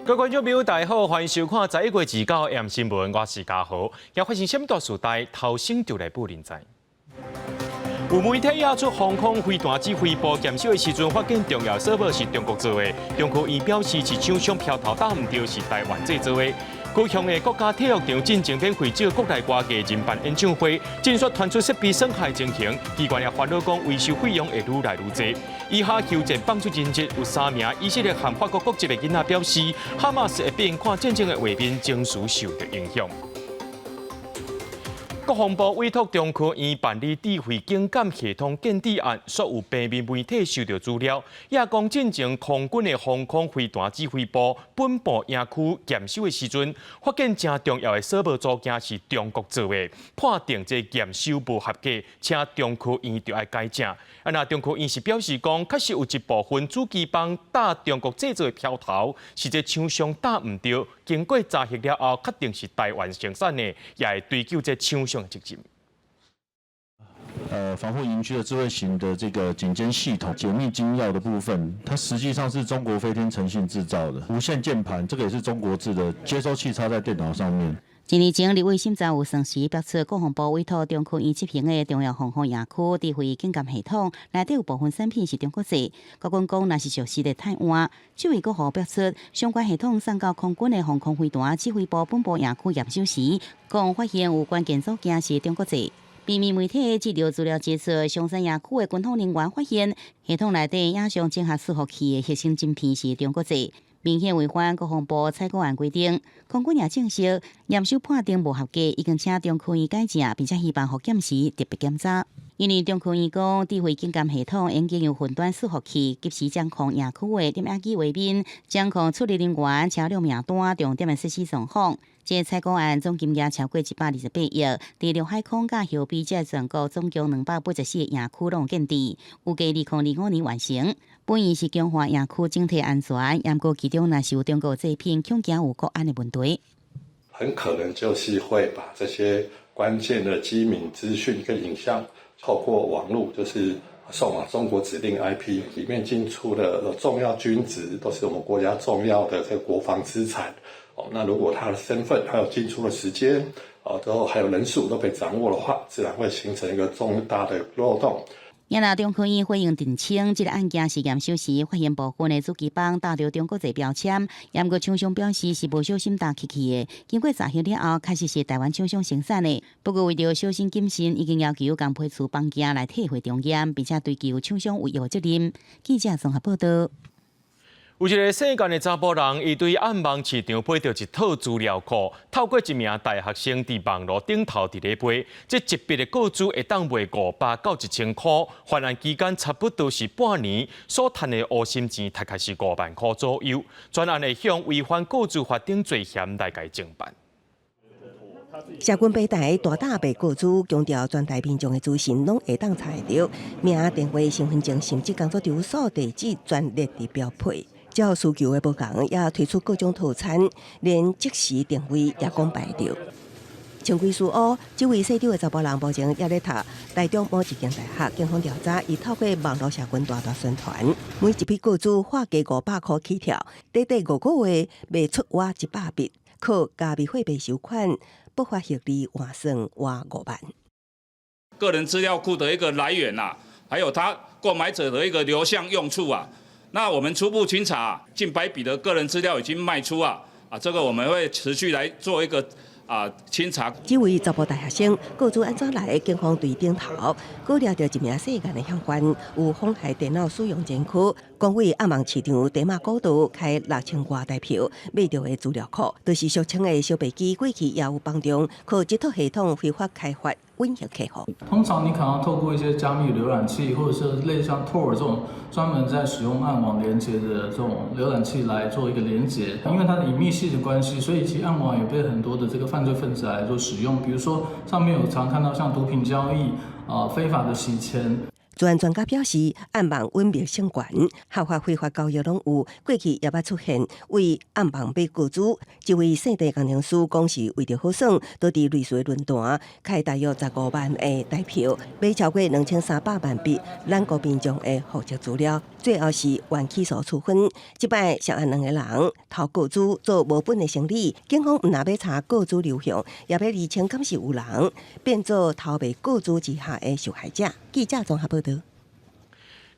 各位觀眾朋友，大家好，歡迎收看11月29 M 新聞，我是嘉豪。也發生什麼大事代，頭先就來報恁知。有媒體挖出防空飛彈指揮部驗收的時陣，發現重要設備是中國做的。中科院表示是廠商標頭打毋著，是台灣製造的。高雄的國家體育場進前免費招國內外藝人辦演唱會，進煞傳出設備損害情形，機關也煩惱講維修費用會愈來愈濟。以哈休戰放出人質，有三名以色列和法國國籍的囡仔表示，哈馬斯會變看戰爭的畫面，情緒受著影響。國防部委託中科院辦理智慧警監系統建置案，所有平面媒體收著資料，也講進前空軍的防空飛彈指揮部本部營區驗收的時陣，發現誠重要的設備組件是中國做的，判定這驗收無合格，請中科院著愛改正。啊，若中科院是表示講，確實有一部分主機板打中國製造的標頭，是這廠商打毋著，經過查核了後，確定是台灣生產的，也會追究這廠商的責任。防護營區的智慧型的這個警監系統解密金鑰的部分，它實際上是中國飛天誠信製造的無線鍵盤，這個也是中國製的，接收器插在電腦上面。一年前，立委審查有算時表示，國防部委託中科院執行的重要防空營區智慧警監系統，內底有部分產品是中國製。國軍講，若是屬實的台灣，這位國防表示，相關系統送到空軍的防空飛彈指揮部本部營區驗收時，講發現有關鍵組件是中國製。平面媒體這條資料指出，松山營區的軍方人員發現，系統內底影像整合伺服器的核心晶片是中國製。明顯違反國防部採購案規定，空軍也證實驗收判定無合格，已經請中科院改正，並且希望復檢時特別檢查。因為中科院講，智慧警監系統應經由雲端伺服器及時掌控營區的攝影機畫面，掌控出入人員、車輛名單、重點的設施狀況。這採購案總金額超過128億，佇陸海空佮後備這全國總共284個營區攏有建置，預計2025年完成。本意是強化營區整體安全，毋過其中若是有中國製品，恐驚有國安的問題。很可能就是會把這些關鍵的機敏資訊跟影像，透過網路，就是送往中國指定 IP 裡面進出的重要軍資，都是我們國家重要的這個國防資產。哦，那如果他的身份還有進出的時間，哦，之後還有人數都被掌握的話，自然會形成一個重大的漏洞。也若中科院回應澄清，這個案件是驗收時發現部分的主機板打著中國製標籤，毋過廠商表示是無小心打去去的，經過查核了後，確實是台灣廠商生產的。不過為著小心謹慎，已經要求共批次板件來退貨重驗，並且追究廠商違約責任。記者綜合報道。有一个姓干的查埔人，伊對暗網市場買著一套資料庫，透過一名大學生佇網路頂頭佇咧賣，這一筆的個資會當賣500到1000箍，犯案期間差不多是半年，所趁的烏心錢大概是5萬箍左右。專案會向違反個資法等罪嫌來共偵辦。社群平台大膽賣個資，強調全台民眾的資訊攏會當查會著，名、電話、身份證，甚至工作場所地址全列佇標配。照需求的無仝，也推出各種套餐，連即時定位也講擺著。穿規事烏，這位姓張的查埔人目前也咧讀台中某一間大學，警方調查，伊透過網路社群大大宣傳，每一筆個資劃加500箍起跳，短短5個月賣出倚100筆，靠加密貨幣收款，不法獲利換算倚5萬。個人資料庫的一個來源啊，還有他購買者的一個流向用處啊。那我們初步清查，近百筆的個人資料已經賣出啊，啊，這個我們會持續來做一個清查。這位查埔大學生個資按怎來？警方對頂頭，閣掠著一名姓顏的嫌犯，有妨害電腦使用前科，講佇暗網市場茶馬古道開6000外台票買著的資料庫，就是俗稱的小白機，過去也有幫中靠這套系統非法開發。穩定客戶。通常你可能要透過一些加密瀏覽器，或者是類似像 Tor 這種專門在使用暗網連接的這種瀏覽器來做一個連接。因為它的隱秘性的關係，所以其實暗網也被很多的這個犯罪分子來做使用。比如說上面有常看到像毒品交易啊、非法的洗錢。資安專家表示，暗網隱密性懸，合法非法交易攏有，過去也捌出現為暗網買個資。一位姓鄭工程師講是為著好耍，都佇類似的論壇開大約15萬的台票，買超過2300萬筆咱國民眾的戶籍資料，最後是緩起訴處分。這擺涉案兩个人偷個資做無本的生意，警方毋但欲查個資流向，也欲釐清敢是有人變做偷賣個資之下的受害者。記者綜合報導。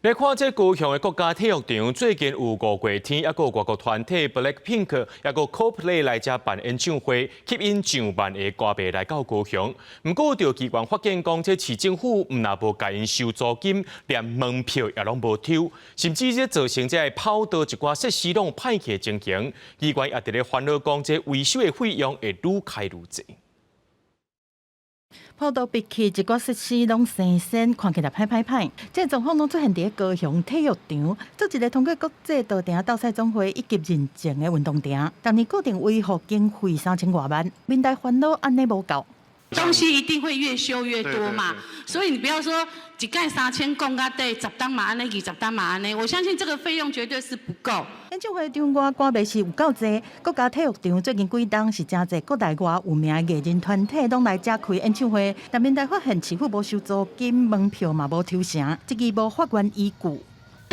來看這高雄的國家體育場，最近有五月天，抑閣有外國團體 Blackpink，抑閣 Coldplay 來遮辦演唱會，吸引上萬个歌迷來到高雄。毋過，著機關發現講，這市政府毋但無共𪜶收租金，連門票也攏無抽，甚至這造成這跑道一寡設施攏歹去的情形。機關也佇咧煩惱講，這維修的費用會愈開愈濟。跑道逼去一寡設施攏生鉎，看起來歹歹歹。這個狀況攏出現佇高雄體育場，做一个通過國際道場鬥賽總會一級認證的運動場，逐年固定維護經費3000外萬，民代煩惱按呢無夠。東西一定會越修越多嘛，所以你不要說一蓋3000講到底，10冬嘛按呢，20冬嘛按呢，我相信這個費用絕對是不夠。演唱會場外歌迷是有夠濟，國家體育場最近幾冬是誠濟國內外有名的藝人團體攏來遮開演唱會，但民代發現市府無收租金，門票嘛無抽成，這個無法源依據。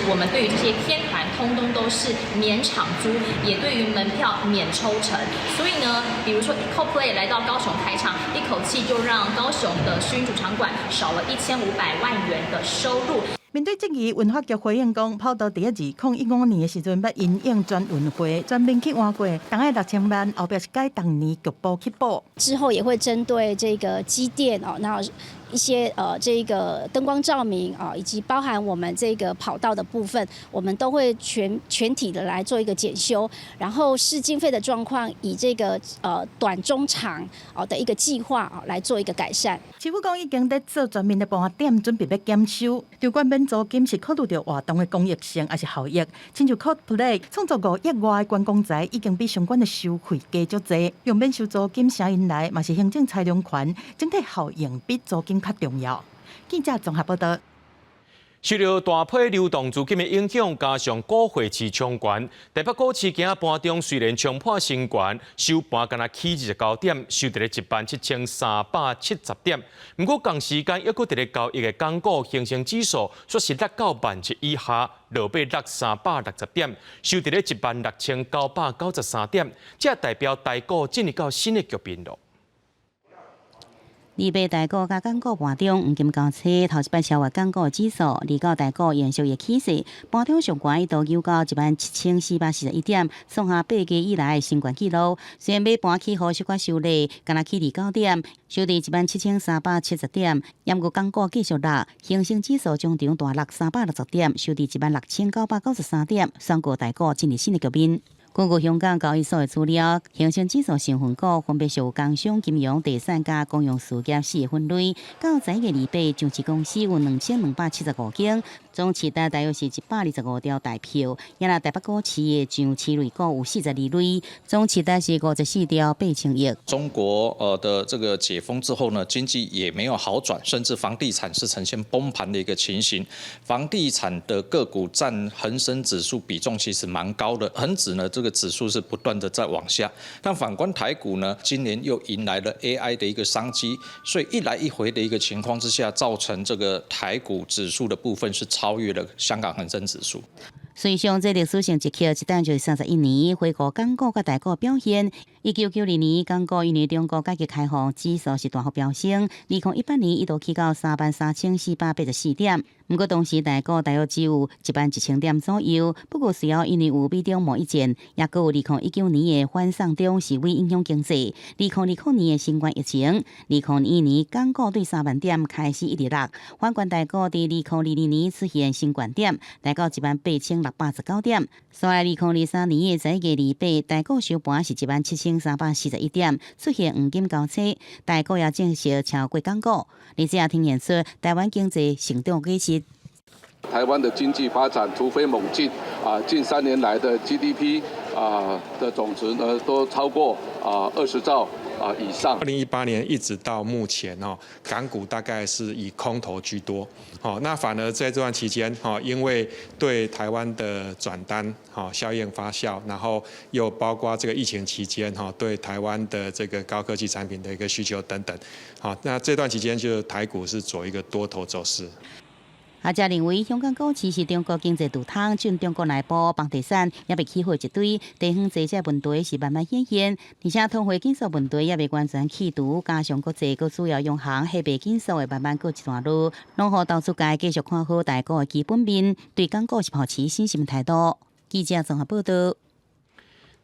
我們對於這些天團，通通都是免場租，也對於門票免抽成。所以呢，比如說 Coldplay 來到高雄開唱，一口氣就讓高雄的新主場館少了1500萬元的收入。面對質疑，文化局回應講，跑道佇2015年的時陣，捌因應全運會全面去換過，大概6000萬，後壁是改逐年局部去補。之後也會針對這個機電哦，那一些這個燈光照明啊，以及包含我們這個跑道的部分，我們都會全體的來做一個檢修，然後視經費的狀況，以這個短中長哦的一個計劃啊來做一個改善。市府講已經在做全面的盤點，準備欲檢修。場館免租金是考慮著活動的公益性抑是效益，親像 Coldplay 創造5億外的觀光財，已經比相關的收費加足濟。用免收租金吸引來，嘛是行政裁量權，整體效應比租金較重要。記者綜合報導。受著大批流動資金的影響，加上股匯市衝懸，台北股市今仔盤中雖然衝破新高，收盤干焦起29點，收佇咧17,370點。毋過仝時間，猶閣佇咧交易的港股恆生指數，煞是落到17,000以下，落尾落360點，收佇咧16,993點。這代表台股進入到新的局面囉。二八台股佮港股盤中黃金交叉，頭一擺超越港股指數，預告台股延續伊起勢。盤中上懸一度飆到17,441點，創下8月以來新懸紀錄。雖然尾盤起予小可收落，干焦起29點，收佇17,370點。毋過港股繼續落，恆生指數終場大落360點，收佇16,993點，宣告台股進入新的局面。根據香港交易所的資料，恆生指數成分股分別屬工商、金融、地產佮公用事業四個分類。到11月28，上市公司有2275間，總市值大約是125兆台票。抑若台北股市的上市類股有42類，總市值是54兆8000億。中國的這個解封之後呢，經濟也沒有好轉，甚至房地產是呈現崩盤的一個情形。房地產的個股佔恆生指數比重其實蠻高的，恆指呢這個指數是不斷的在往下。但反觀台股呢，今年又迎來了 AI 的一個商機，所以一來一回的一個情況之下，造成這個台股指數的部分是超越了香港恆生指數。隨上這歷史性一刻，一等就是31年，回顧港股佮台股表現。1992年，港股因為中國改革開放，指數是大幅飆升。2018年一度起到33,484點。毋過當時台股大約只有11,000點左右。不過隨後因為有美中貿易戰，抑閣有2019年的反送中示威影響經濟。2020年的新冠疫情，2021年港股對3萬點開始一直落。反觀台股佇2022年出現新懸點，來到18,619點。所以2023年的11月28，台股收盤是17,341點，出現黃金交叉，台股也正式超過港股，而且也體現出台灣經濟成長軌跡。台灣的經濟發展突飛猛進，啊，近3年來的 GDP 啊的總值呢都超過20兆以上。 2018年一直到目前哦，港股大概是以空頭居多，哦，那反而在這段期間，哈，因為對台灣的轉單，哈，效應發酵，然後又包括這個疫情期間，哈，對台灣的這個高科技產品的一個需求等等，好，那這段期間就台股是走一個多頭走勢。學者認為，香港股市是中國經濟蛀通，進中國內部房地產猶未起火一堆，地方債這問題是慢慢顯現，而且通貨緊縮問題猶未完全去除，加上國際閣主要央行貨幣緊縮會慢慢閣一段落，攏予投資界繼續看好台股的基本面，對港股是抱持審慎態度。記者綜合報道。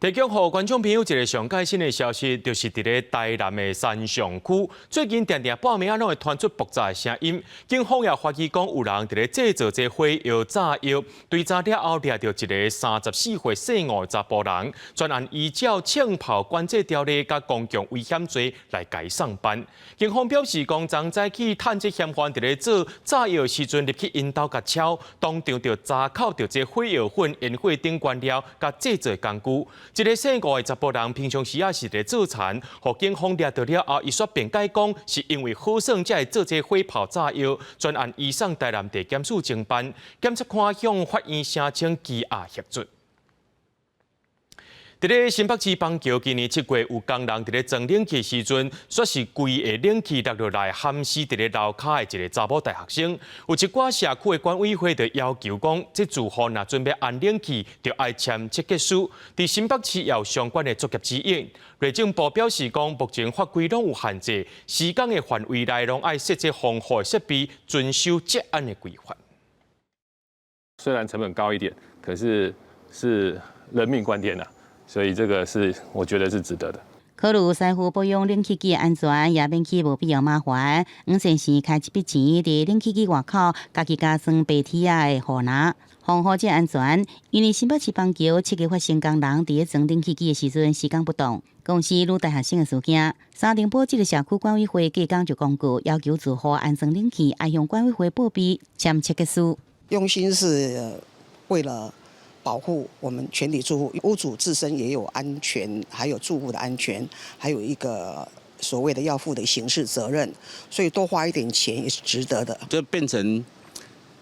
提供予觀眾朋友一个上蓋新的消息，就是佇咧台南的三重區，最近定定半暝仔攏會傳出爆炸的聲音，警方也懷疑講有人佇咧製造這火藥炸藥，追查了後掠著一个34歲姓吳的查埔人，專案依照槍炮管制條例佮公共危險罪來共送辦。警方表示講，昨早起趁這嫌犯佇咧做炸藥的時陣，入去𪜶兜共敲，當場就查扣著這火藥粉、煙火等原料佮製造工具。這个姓吳的查埔人平常時仔是佇做田，予警方掠著了後，伊煞辯解講是因為好耍才會做這火炮炸藥，專案移送台南地檢署偵辦，檢察官向法院申請羈押核准。佇咧新北市板橋，今年7月有工人佇咧裝冷氣時陣，煞是規个冷氣落落來，撼死佇咧樓跤的一个查某大學生。有一寡社區的管委會就要求講，這住戶若準備安冷氣，就愛簽切結書。佇新北市也有相關的作業指引。內政部表示講，目前法規攏有限制，施工的範圍內攏愛設置防護設備，遵守職安的規範。雖然成本高一點，可是是人命關天吶。所以這個是我覺得是值得的。考慮師傅保養冷氣機的安全，也免去無必要麻煩。黃先生開一筆錢，佇冷氣機外口，家己加裝白鐵仔的護欄，防護這安全。因為新北市板橋7月發生工人佇咧裝冷氣機的時陣施工不當，公司女大學生的事件。三重埔這个社區管委會隔工就公告，要求住戶安裝冷氣，愛向管委會報備簽切結書。用心是為了保護我們全體住戶，屋主自身也有安全，還有住戶的安全，還有一個所謂的要負的刑事責任，所以多花一點錢也是值得的。就變成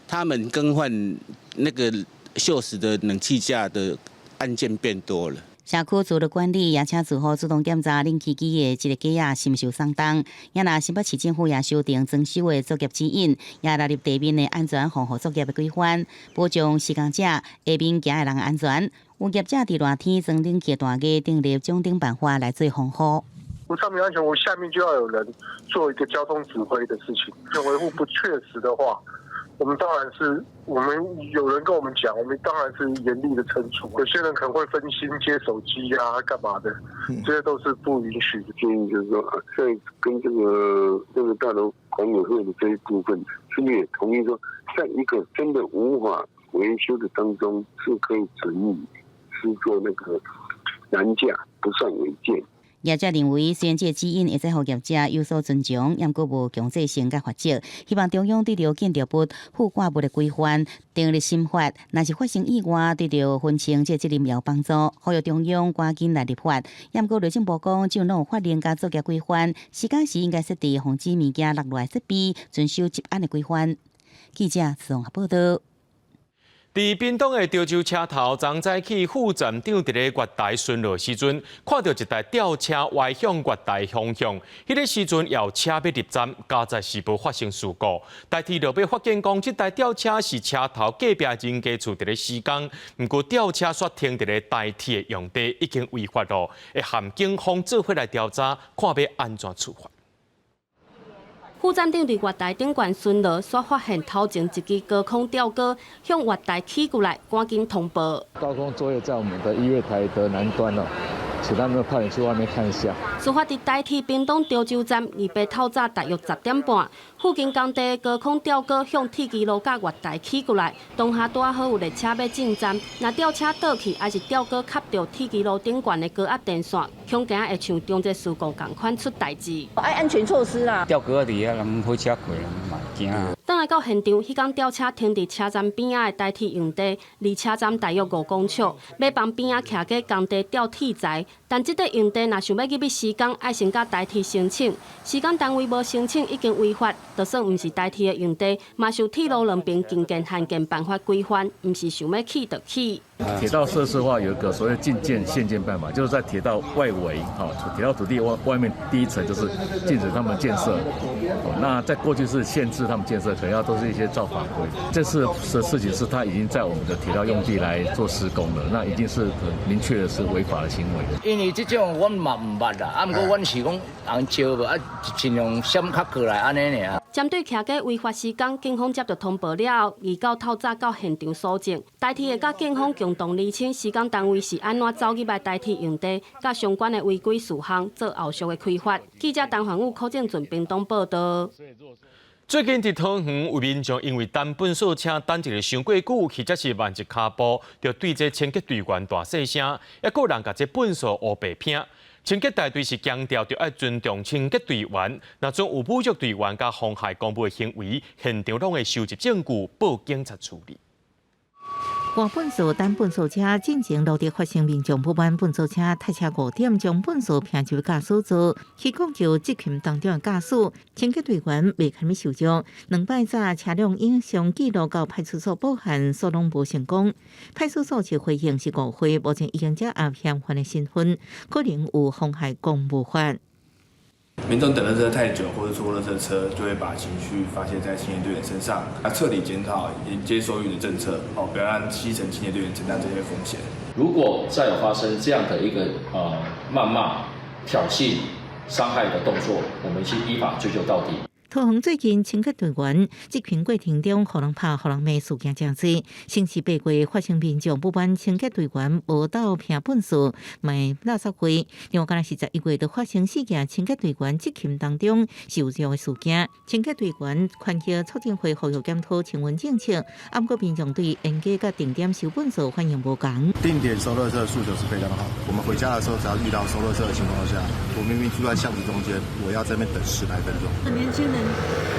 他們更換那個鏽蝕的冷氣架的案件變多了。社區自律管理也請住戶主動檢查冷氣機的這个機仔是毋是有鬆動。也若新北市政府也修訂裝修的作業指引，也納入地面的安全防護作業的規範，保障施工者下面行的人安全。有業者佇熱天裝冷氣大街訂立獎懲辦法來做防護。我上面安全，我下面就要有人做一個交通指揮的事情。維護不確實的話，我們當然是，我們有人跟我們講，我們當然是嚴厲的懲處。有些人可能會分心接手機啊，幹嘛的，這些都是不允許的。建議就是說，在跟這個大樓管委會的這一部分，是不是也同意說，在一個真的無法維修的當中，是可以准予是做那個欄架，不算違建。業者認為，雖然這个指引會使予業者有所尊重，毋過無強制性佮罰則。希望中央對著建築物附掛物的規範訂立新法，若是發生意外，對著分清這責任也有幫助。呼籲中央趕緊來立法。毋過內政部講，只有攏有法令佮作業規範，施工時應該設置防止物件落落來設備，遵守職安的規範。記者綜合報道。佇屏東的潮州車頭，昨早起副站長佇咧月台巡邏時陣，看著一台吊車歪向月台方向，彼个時陣有車欲入站，佳哉是無發生事故。代替落尾發現講，這台吊車是車頭隔壁人家厝佇咧施工，毋過吊車煞停佇咧台鐵用地，已經違法咯，會函警方做伙來調查，看欲按怎處罰。副站長佇月台頂懸巡邏，煞發現頭前一支高空吊鈎向月台起過來，趕緊通報。高空作業在我們的一月台的南端哦，請他們快點去外面看一下。事發佇台鐵屏東潮州站，禮拜透早大約10點半，附近工地的高空吊鈎向鐵支路佮月台起過來，當下拄仔好有列車欲進站，若吊車倒去，抑是吊鈎磕著鐵支路頂懸的高壓電線，恐驚會像中捷事故仝款出代誌。愛安全措施啦。吊鈎佇遐，人火車過，嘛會驚。轉來到現場，彼工吊車停佇車站邊仔的台鐵用地，離車站大約5公尺，欲幫邊仔徛家工地吊鐵材。但這塊用地若想欲入去施工，愛先佮台鐵申請，施工單位無申請已經違法，就算毋是台鐵的用地，嘛受鐵路兩邊興建限建辦法規範，毋是想欲起就起。鐵道設施的話，有一個所謂禁建限建辦法，就是在鐵道外圍，哈，鐵道土地外面第一層就是禁止他們建設。那在過去是限制他們建設，可能要都是一些照法規。這次的事情是他已經在我們的鐵道用地來做施工了，那已經是很明確的是違法的行為。因為這種阮嘛毋捌啦，啊，毋過阮是講人招無啊，盡量閃較過來按呢爾。針對徛家違法施工，警方接到通報了後，預到透早到現場搜證。台鐵會佮警方共同釐清施工單位是按怎走入來台鐵用地，佮相關的違規事項做後續的開罰。記者陳環宇、柯正俊屏東報道。最近佇桃園有民眾因為等糞掃車等一个傷過久，或者是慢一跤步，就對這清潔隊員大細聲，抑閣有人共這糞掃烏白拚。清潔大隊是強調，著愛尊重清潔隊員，若總有侮辱隊員佮妨害公務的行為，現場攏會收集證據，報警察處理。掛糞掃等糞掃車進前路頂發生民眾不滿糞掃車塞車5點，將糞掃拚入駕駛座，去講究執勤當中的駕駛，清潔隊員袂堪受傷。兩擺查車輛影像記錄到派出所報案，所攏無成功。派出所就回應是誤會，目前已經掌握嫌犯的身份，可能有妨害公務法。民眾等垃圾太久，或者坐垃圾車，就會把情緒發洩在清潔隊員身上。啊，徹底檢討沿街收運的政策，哦，不要讓基層清潔隊員承擔這些風險。如果再有發生這樣的一個謾罵、挑釁、傷害的動作，我們去依法追究到底。桃園最近清潔隊員執勤過程中，予人拍、予人罵事件誠濟。先是8月發生民眾不滿清潔隊員無鬥拚糞掃賣垃圾費，另外敢若是11月就發生四件清潔隊員執勤當中受傷的事件。清潔隊員權益促進會呼籲檢討清運政策，啊，毋過民眾對沿街佮定點收糞掃反應無仝。定點收垃圾的訴求是非常好的。我們回家的時候，只要遇到收垃圾的情況下，我明明住在巷子中間，我要在那邊等10來分鐘。年輕人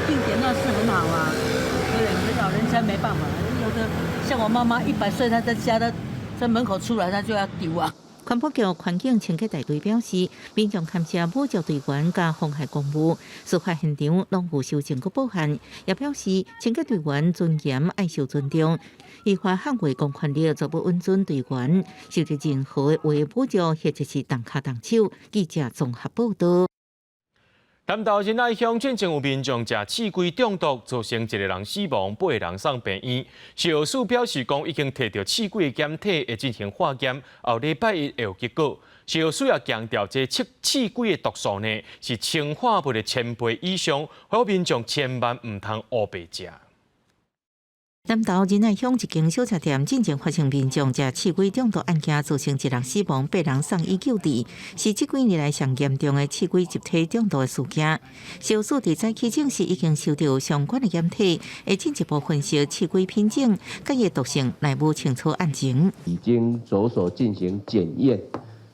定點那是很好啊，對，老人家沒辦法，有的像我媽媽100歲，她在家，她在門口出來，她就要丟啊。環保局環境清潔大隊表示，民眾勘測侮辱隊員佮妨害公務，事發現場攏有收證據報案，也表示清潔隊員尊嚴愛受尊重，依法捍衛公權力，絕不允准隊員受到任何的話侮辱或者是動跤動手。記者綜合報道。南投仁愛鄉進前有民眾食刺蝟中毒，造成一個人死亡，八個人送病院。食藥署表示講，已經提著刺蝟的檢體，會進行化驗，後禮拜一會有結果。食藥署也強調，這刺蝟的毒素呢，是氰化物的千倍以上，呼籲民眾千萬毋通烏白食。南投仁愛鄉一間小食店進前發生民眾食刺蝟中毒案件，造成一人死亡，八人送醫救治，是這幾年來上嚴重的刺蝟集體中毒的事件。食藥署佇早起證實已經收到相關的檢體，會進一步分析刺蝟品種佮伊毒性來摸清楚案情。已經着手進行檢驗，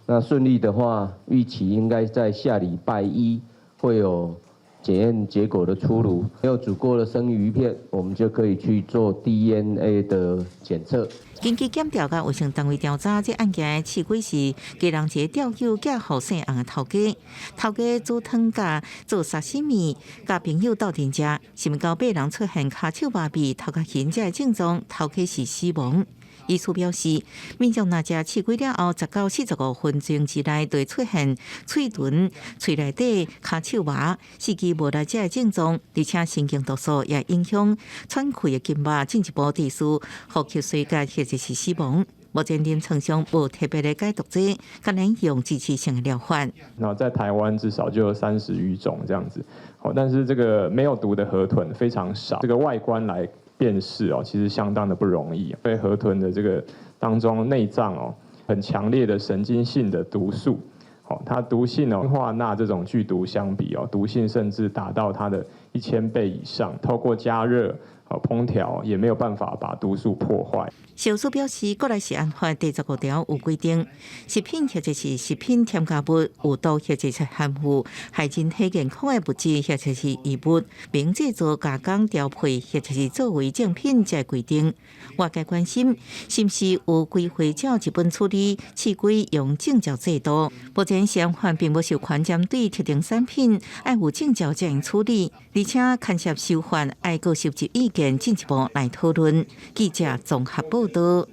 那順利的話，預期應該在下禮拜一會有檢驗結果的出爐，沒有煮過的生魚片，我們就可以去做 DNA 的檢測。根據檢調佮衛生單位調查，這案件的刺蝟是基隆一個釣友寄予姓洪的頭家，頭家煮湯佮做沙西米，佮朋友鬥陣食，想袂到八人出現跤手麻痺、頭殼暈這个症狀，頭家是死亡。醫師表示，民眾若食刺蝟了後，10到45分鐘之內就會出現喙唇、喙內底、跤手麻、四肢無力這个症狀，而且神經毒素也影響喘氣的筋膜，進一步致使呼吸衰竭或者是死亡。目前臨床上無特別的解毒劑，干焦用支持性的療法。那在台灣至少就有30餘種這樣子，好，但是這個沒有毒的河豚非常少，這個外觀來辨識哦，其實相當的不容易。因為河豚的這個當中內臟哦，很強烈的神經性的毒素，好，它毒性哦，氰化鈉這種劇毒相比哦，毒性甚至達到它的1000倍以上。透過加熱。烹調也沒有辦法把毒素破壞。小蘇表示，國內食安法第15條有規定，食品或者是食品添加物有毒或者是含有害人體健康的物質或者是異物，免製造、加工、調配或者是作為正品這規定。外界關心，是毋是有機會照日本處理試規用證照制度？目前食安法並無授權針對特定產品愛有證照才用處理，而且牽涉修法愛閣收集意見，進一步來討論。記者綜合報道。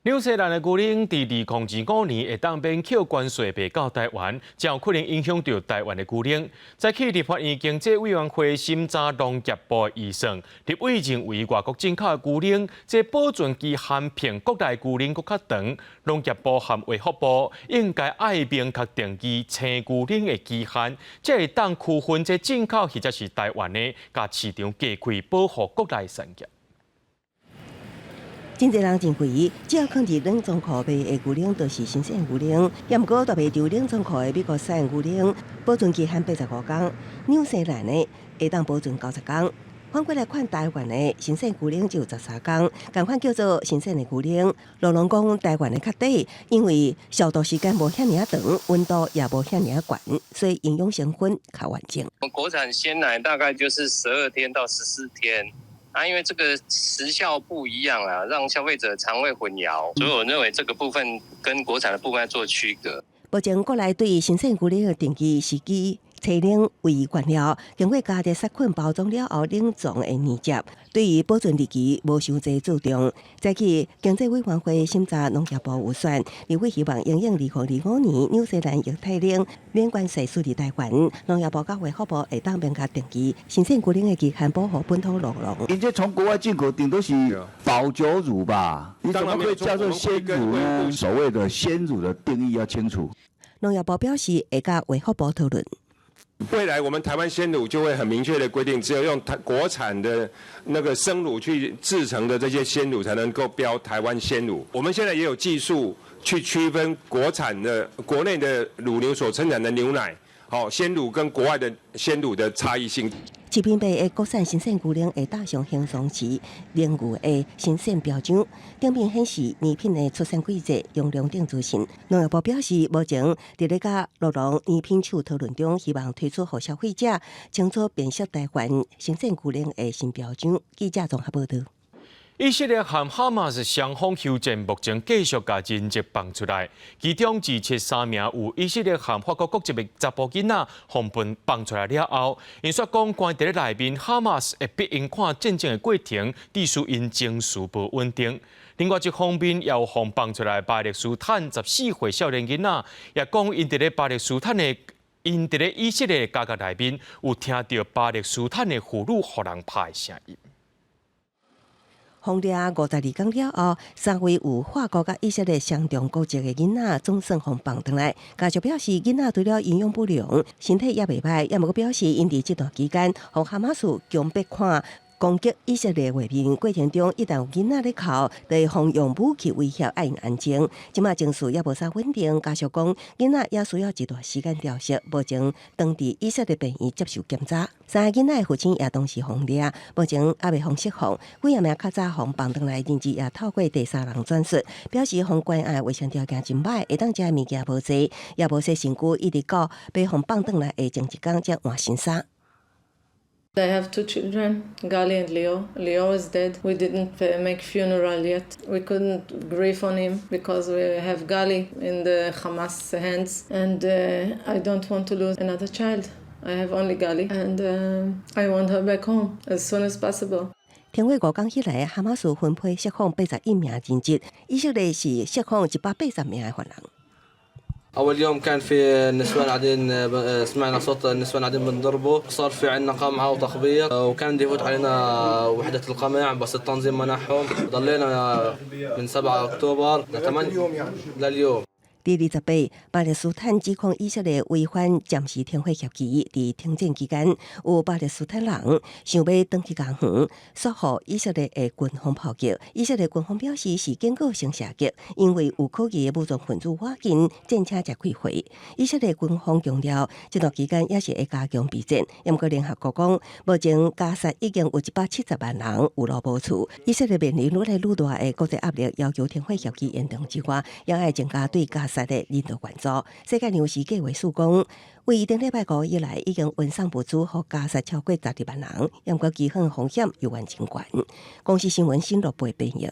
紐西蘭的牛奶佇2025年會當免扣關稅賣到台灣，將有可能影響著台灣的牛奶。早起立法院經濟委員會審查農業部的預算，立委認為外國進口的牛奶，這保存期限比國內牛奶閣較長，農業部和衛福部應該愛明確定義生牛奶的期限，才會當區分這進口或者是台灣的，共市場隔開，保護國內產業。真濟人認為，只要囥佇冷藏庫賣的牛奶都是新鮮牛奶。也毋過，大賣場冷藏庫的美國產牛奶保存期限85天，紐西蘭的會當保存90天。反過來看，台灣的新鮮牛奶只有13天，仝款叫做新鮮的牛奶。盧農講台灣的較短，因為消毒時間無遐爾仔長，溫度也無遐爾仔懸，所以營養成分較完整。國產鮮奶大概就是12天到14天。啊，因為這個時效不一樣啊，讓消費者腸胃混淆，所以我認為這個部分跟國產的部分要做區隔。目前國內對新鮮牛奶的定義是以初冷為原料，經過加熱殺菌包裝了後冷藏的年節，對於保存日期無傷濟注重。早起經濟委員會審查農業部預算，立委希望因應2025年紐西蘭液態奶免關稅輸入台灣，農業部佮衛福部會當明確定義新鮮牛奶的期限，保護本土酪農。𪜶這從國外進口頂多是保久乳吧？你怎麼會叫做鮮乳呢？所謂的鮮乳的定義要清楚。農業部表示會佮衛福部討論。未來我們台灣鮮乳就會很明確的規定，只有用台國產的那個生乳去製成的這些鮮乳，才能夠標台灣鮮乳。我們現在也有技術去區分國產的國內的乳牛所生產的牛奶，好鮮乳跟國外的鮮乳的差異性。市面賣的國產新鮮牛奶會打上形容詞奶牛的新鮮標章，頂面顯示奶品的出產季節、用量等資訊。農業部表示，目前佇咧佮酪農奶品廠討論中，希望推出予消費者清楚辨識台灣新鮮牛奶的新標章。記者綜合報道。以色列和哈馬斯雙方休戰，目前繼續共人質放出來。其中273名有以色列和法國國籍的查埔囡仔，予𪜶放出來了後，𪜶煞講關佇咧內面，哈馬斯會逼𪜶看戰爭的過程，致使𪜶情緒無穩定。另外一方面，也有予放出來巴勒斯坦14歲少年囡仔，也講𪜶佇咧巴勒斯坦的，𪜶佇咧以色列的監獄內面，有聽著巴勒斯坦的婦女予人拍的聲音。予掠52天了後，三位有法國佮以色列雙重國籍的囡仔總算予放轉來。家屬表示，囡仔除了營養不良，身體也袂䆀，也毋過表示，𪜶佇這段期間，予哈馬斯強迫看攻擊以色列畫面過程中，一旦有囡仔咧哭，就會予用武器威脅愛𪜶安靜。這馬情緒也無啥穩定，家屬講，囡仔也需要一段時間調適，目前當佇以色列病院接受檢查。三个囡仔的父親也同時予掠，目前猶未予釋放。幾仔名較早予放轉來人質也透過第三人轉述，表示予關押衛生條件真䆀，會當食的物件無濟，也無洗身軀，一直到欲予放轉來的前一工才換新衫。 I have two children, Gali and Leo. Leo is dead. We didn't make funeral yet. We couldn't grieve on him because we have Gali in the Hamas hands, and I don't want to lose another child. I have only Gali, and I want her back home as soon as possible. 停火5工以來，哈馬斯分批釋放81名人質，以色列是釋放180名的犯人。 أول يوم كان في نسوان قاعدين، سمعنا صوت النسوان قاعدين بنضربوا، صار في عندنا قمع وتخبيط، وكان بده يفوت علينا وحدة القمع بس التنظيم منعهم. ضلينا من 7 أكتوبر ل 8 لليوم. 第28，巴勒斯坦指控以色列違反暫時停火協議，佇停戰期間有巴勒斯坦人想欲轉去加園，煞予以色列的軍方炮擊。以色列軍方表示是警告性射擊，因為有可疑的武裝分子倚近，戰車才開火。以色列軍方強調，這段期間也是會加強備戰。毋過聯合國講，目前加薩已經有170萬人有路無厝。以色列面臨愈來愈大的國際壓力，要求停火協議延長之外，也愛增加對加薩的人道援助。世界糧食計劃署講，為頂禮拜五以來，已經運送物資予加薩超過12萬人，毋過饑荒風險猶原真懸。公視新聞新羅貝編譯。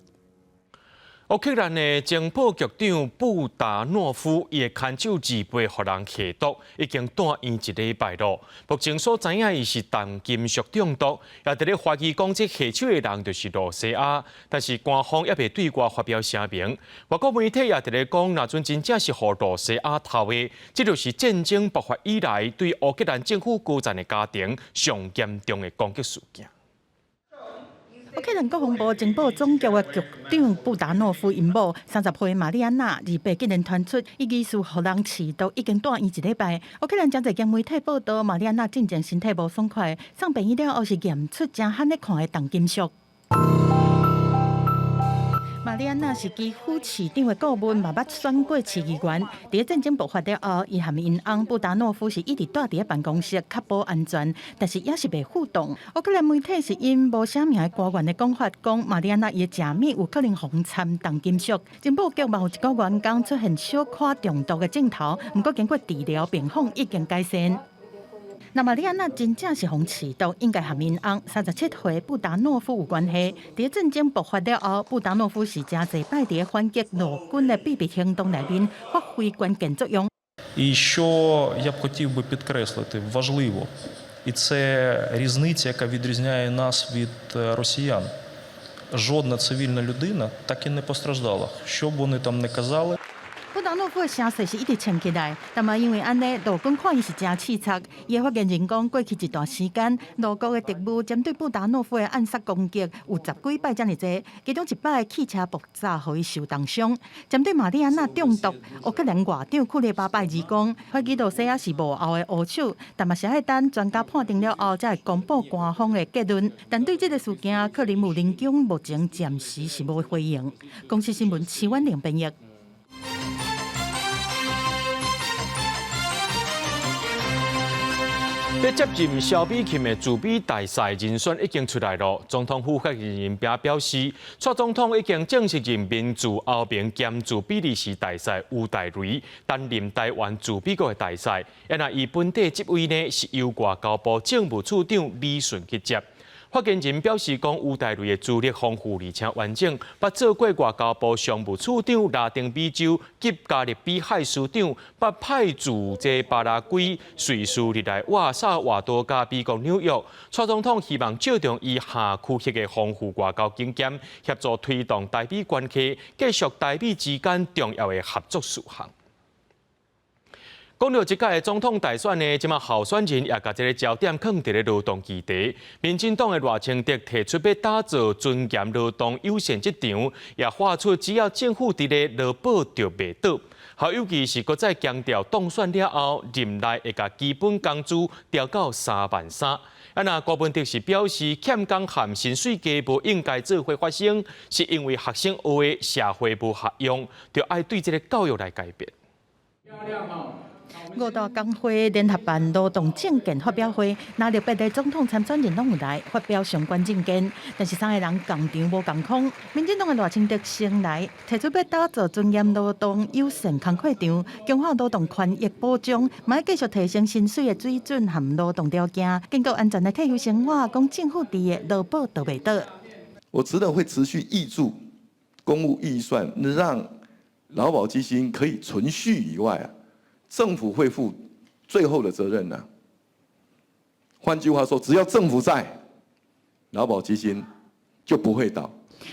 烏克蘭的情報局長布達諾夫，伊的牽手二八予人下毒，已經住院一禮拜咯。目前所知影，伊是重金屬中毒，也佇咧懷疑講這下手的人就是露西亞，但是官方猶未對外發表聲明。外國媒體也佇咧講，若準真正是予露西亞偷的，這就是戰爭爆發以來對烏克蘭政府高層的家庭上嚴重的攻擊事件。烏克蘭國防部情報總局的局長布達諾夫𪜶某30歲瑪麗安娜，28竟然傳出伊疑似予人飼毒，已經住院一禮拜。烏克蘭誠濟間媒體報道，瑪麗安娜進前身體無爽快，送病院了後是驗出誠罕咧看的重金屬。瑪麗安娜是基輔市長的顧問，嘛捌選過市議員。佇咧戰爭爆發了後，伊和𪜶翁布達諾夫是一直蹛佇咧辦公室確保安全，但是也是袂互動。烏克蘭媒體是引無寫名的官員的講法，講瑪麗安娜伊的食物有可能予摻重金屬。情報局嘛有一個員工出現小可中毒的症頭，毋過經過治療，病況已經改善。那瑪麗安娜真正是予飼毒，應該和𪜶翁37歲布達諾夫有關係。佇戰爭爆發了後，布達諾夫是誠濟擺佇咧反擊俄軍的秘密行動內面發揮關鍵作用。 І що я б хотів би підкреслити, важливо, і це різниця, яка відрізняє нас від росіян. Жодна цивільна людина так і не постраждала, що б вони там не казали. 布達諾夫的聲勢是一直撐起來，但嘛因為按呢，俄軍看伊是誠刺蝟。伊的發言人講，過去一段時間，俄國的特務針對布達諾夫的暗殺攻擊有十幾擺遮爾濟，其中一擺汽車爆炸，予伊受重傷。針對瑪麗安娜中毒，烏克蘭外長庫列巴拜二講，懷疑露西亞是幕後的烏手，但嘛是愛等專家判定了後，才會公布官方的結論。但對這个事件，克里姆林宮目前暫時是無回應。公視新聞徐婉玲編譯。咧接任蕭美琴的駐美大使人選已經出來了。總統府發言人也表示，蔡總統已經正式任命駐歐盟兼駐比利時大使吳大雷擔任台灣駐美國的大使。啊，伊本底職位呢是由外交部政務處長李順去接。發言人表示，講吳大雷的資歷豐富而且完整，捌做過外交部商務處長、拉丁美洲及加勒比海司長，捌派駐這巴拉圭、瑞士、日內瓦、薩爾瓦多佮美國紐約。蔡總統希望借重伊跨區域的豐富外交經驗，協助推動台美關係，繼續台美之間重要的合作事項。講到這屆的總統大選呢，這馬候選人也共這个焦點囥佇咧勞動議題。民進黨的賴清德提出欲打造尊嚴勞動優先職場，也喊出只要政府佇咧勞保就袂倒。侯友宜是閣再強調，當選了後任內會共基本工資調到3萬3。啊，若柯文哲是表示，欠工和薪水低無應該做伙發生，是因為學生學的社會無效用，就愛對這个教育來改變。五大工會聯合辦勞動政見發表會，若特別的總統參選人攏有來發表相關政見，但是三个人仝場無仝款。民進黨的賴清德先來提出欲打造尊嚴勞動優先工課場，強化勞動權益保障，嘛欲繼續提升薪水的水準和勞動條件，警告安全的退休生活，講政府佇的勞保就袂倒。我除了會持續挹注公務預算，讓勞保基金可以存續以外啊。政府會負最後的責任呢。換句話說，只要政府在，勞保基金就不會倒。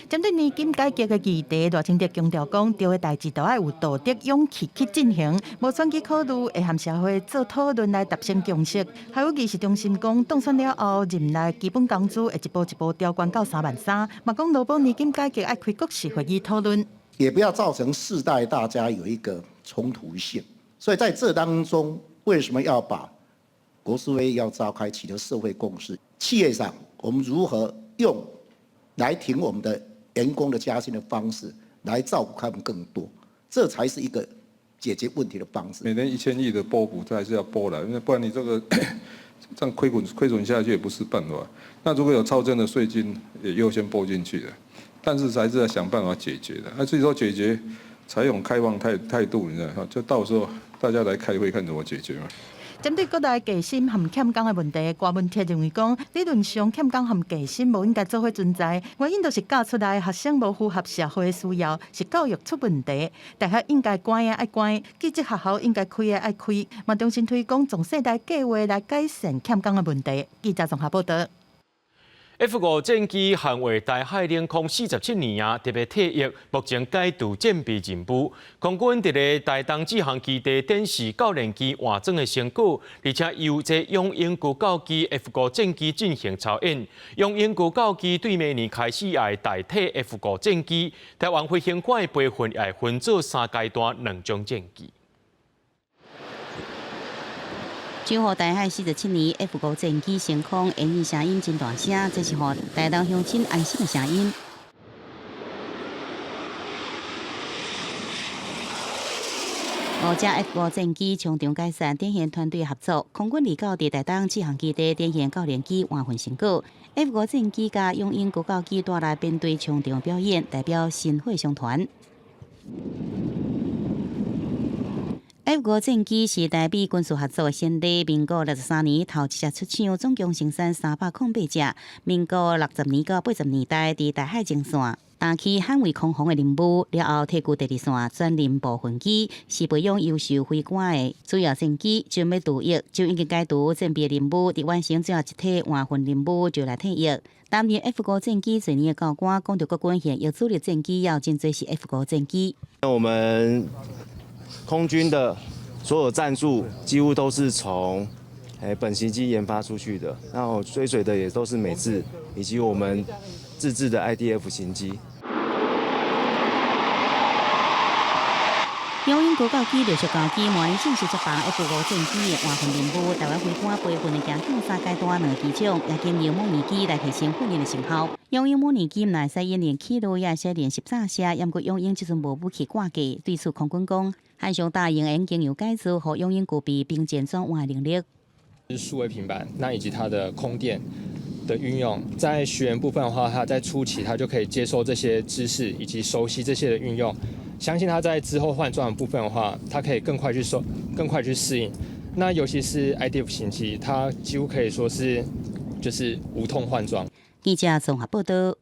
針對年金改革的議題，賴清德強調講，對的代誌都愛有道德勇氣去進行，無選舉考慮會和社會做討論來達成共識。侯友宜是重申講，當選了後，任內基本工資會一步一步調懸到3萬3，嘛講勞保年金改革愛開國是會議討論，也不要造成世代大家有一個衝突性。所以在這當中，為什麼要把國是會議要召開，取得社會共識？企業上，我們如何用來挺我們的員工的加薪的方式，來照顧他們更多，這才是一個解決問題的方式。每年1000億的撥補，這還是要撥的，因為不然你這個這樣虧損下去也不是辦法。那如果有超徵的稅金，也優先撥進去的，但是還是要想辦法解決的。那至於說解決，採用開放態度，你知道，就到時候大家來開會看怎麼解決嘛。針對國內加薪和欠工的問題，郭文鐵認為講，理論上欠工和加薪無應該做伙存在，原因就是教出來學生無符合社會的需要，是教育出問題。大學應該關的愛關，技職學校應該開的愛開，嘛重新推廣壮世代計劃來改善欠工的問題。記者綜合報道。 F-5戰機捍衛台海領空47年啊，特別退役，目前解除戰備任務。空軍佇咧台東志航基地展示教練機換裝的成果，而且由這雄鷹高教機 F-5戰機進行操演。雄鷹高教機對明年開始會代替 F-5戰機，台灣飛行官的培訓也會分做三階段兩種戰機。守護台海47年，F-5戰機升空，引擎聲音真大聲，這是予台東鄉親安心的聲音。五隻 F-5戰機衝場解散，展現團隊合作。空軍二九佇台東志航基地展現教練機換訓成果。F-5戰機佮雄鷹高教機帶來編隊衝場表演，代表薪火相傳。F-5戰機是台美軍事合作的先例。民國63年頭一隻出廠，總共生產308隻。民國60年到80年代，佇台海前線擔起捍衛空防的任務。了後退居第二線，轉任部分機，是培養優秀飛官的主要戰機。準欲除役，就已經解除戰備任務，佇完成最後一體換訓任務就來退役。擔任 F-5戰機濟年的教官講著國軍現役主力戰機也有真濟是 F-5戰機。那我們空軍的所有戰術幾乎都是從本型機研發出去的，然後追隨的也都是美制以及我們自製的 IDF 型機。雄鷹高教機、陸續交機，模擬正式接棒 F-5戰機的換訓任務。台灣飛官培訓的行向三階段兩機種，也經由模擬機來提升訓練的成效。雄鷹模擬機毋但會使演練起落，也會使練習炸射。毋過雄鷹這陣無武器掛架，對此空軍講，漢翔大型應經由改造，予雄鷹具備兵戰轉換的能力。是數位平板，那以及它的空電的運用，在學員部分的話，他在初期他就可以接受這些知識，以及熟悉這些的運用。相信他在之後換裝的部分的話，他可以更快去收，更快去適應。那尤其是 IDF 型機，它幾乎可以說是就是無痛換裝。記者綜合報道。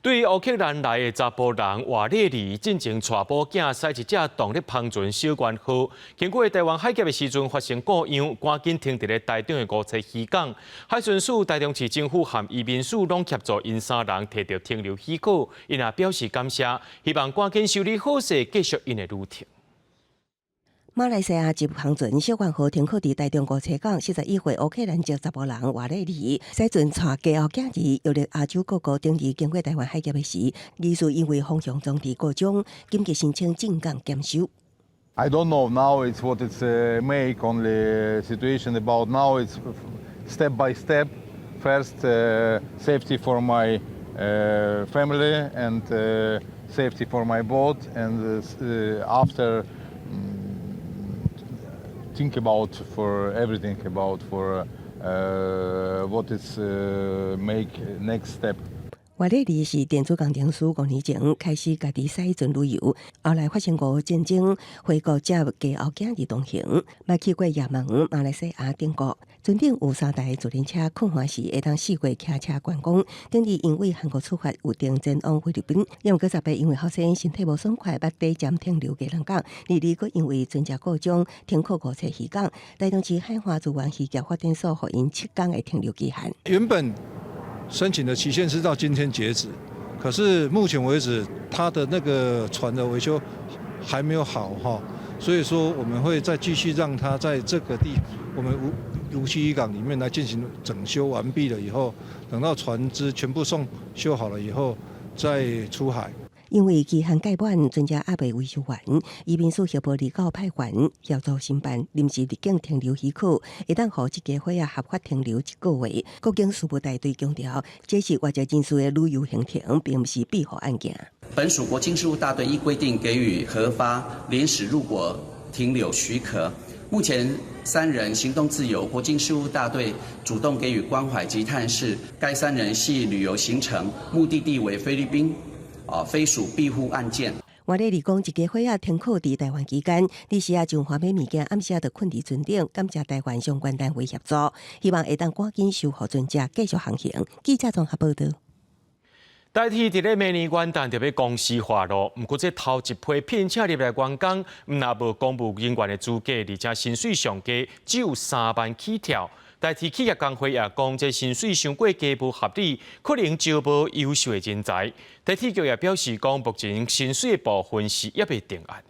對烏克蘭來的查埔人瓦列里進前帶某囝駛一隻動力帆船小圓號，經過台灣海峽的時陣發生故障，趕緊停佇咧台中的梧棲漁港。海巡署、台中市政府和移民署攏協助𪜶三人提著停留許可，𪜶也表示感謝，希望趕緊修理好勢，繼續𪜶的旅程。馬來西亞籍帆船小圓號停靠佇台中梧棲港，41歲烏克蘭籍查埔人瓦列里，駛船帶家後囝兒遊歷亞洲各國，頂日經過台灣海峽的時，疑似因為方向裝置故障，緊急申請進港檢修。 I don't know now it's what it's make only situation about now it's step by step. First safety for my family and safety for my boat and after think about for everything about for what is make next step. 瓦列里是電子工程師，5年前開始家己駛船旅遊，後來發生俄烏戰爭，回國接家後囝兒同行，捌去過也門、馬來西亞等國。船頂有三台自輪車，困寒時會當四界騎車觀光。頂日因為韓國出發，有定前往菲律賓，因為十八因為學生身體無爽快，捌短暫停留基隆港。二二閣因為船隻故障停靠梧棲漁港。台中市海岸資源漁業發展所予𪜶7天的停留期限。原本申請的期限是到今天截止，可是目前為止，他的那個船的維修還沒有好哈，所以說我們會再繼續讓他在這個地，我們梧棲漁港裡面來進行整修完畢了以後，等到船隻全部送修好了以後，再出海。因為期限屆滿，船隻猶未維修完，移民署協助離港派員協助申辦臨時入境停留許可，會當予這家伙仔合法停留一個月。國境事務大隊強調，這是外籍人士的旅遊行程，並毋是庇護案件。本署國境事務大隊依規定給予核發臨時入國停留許可。目前三人行動自由，國境事務大隊主動給予關懷及探視。該三人係旅遊行程，目的地為菲律賓，啊，非屬庇護案件。外地嚟講，一家伙仔停靠佇台灣期間，你時啊將花買物件，暗時啊就睏佇船頂，感謝台灣相關單位協助，希望會當趕緊修復船隻，繼續航行。記者綜合報道。台鐵佇咧明年元旦就欲公司化囉，毋過這頭一批聘請入來員工，毋但無公務人員的資格，而且薪水上低，只有3萬起跳。台鐵企業工會也講，這薪水傷過低無合理，可能招無優秀的人才。台鐵局也表示講，目前薪水的部分是猶未定案。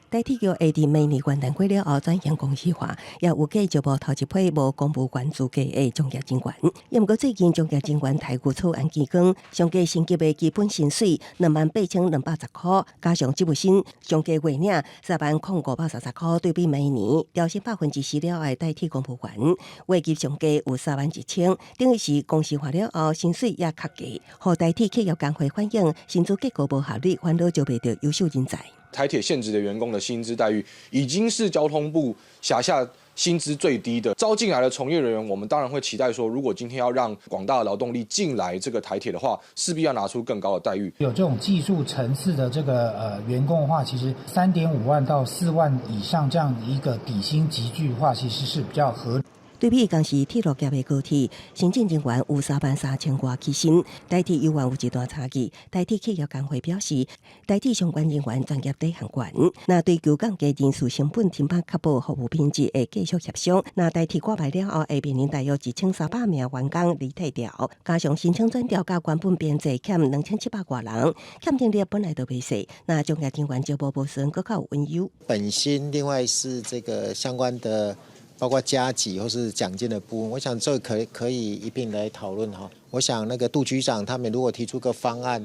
台鐵局會佇明年元旦過了後轉型公司化，也有計招募頭一批無公務員資格的從業人員。也毋過最近從業人員待遇草案提供，上低薪級的基本薪水28,210箍，加上職務薪，上低月領30,533箍，對比每年調薪10%了後的台鐵公務員，月給上低有3萬1千，等於是公司化了後薪水也較低。予台鐵企業工會反映，薪資結構無合理，煩惱招袂著優秀人才。台鐵現職的員工的薪資待遇已經是交通部轄下薪資最低的。招進來的從業人員，我們當然會期待說，如果今天要讓廣大的勞動力進來這個台鐵的話，勢必要拿出更高的待遇。有這種技術層次的這個員工的話，其實3.5萬到4萬以上這樣一個底薪級距的話，其實是比較合理。對比仝是鐵路業的高鐵，行政人員有3萬3千外起薪，台鐵猶原有一段差距。台鐵企業工會表示，台鐵相關人員專業底限懸，若追求降低人事成本，停擺確保服務品質，會繼續協商。若台鐵掛牌了後，會面臨大約1300名員工離退潮，加上申請轉調佮原本編制欠2700外人，欠人力本來就袂細。若從業人員招募無順，閣較有隱憂。本薪，另外是這個相關的。包括加給或是獎金的部分，我想這可以一併來討論哈。我想那個杜局長他們如果提出個方案，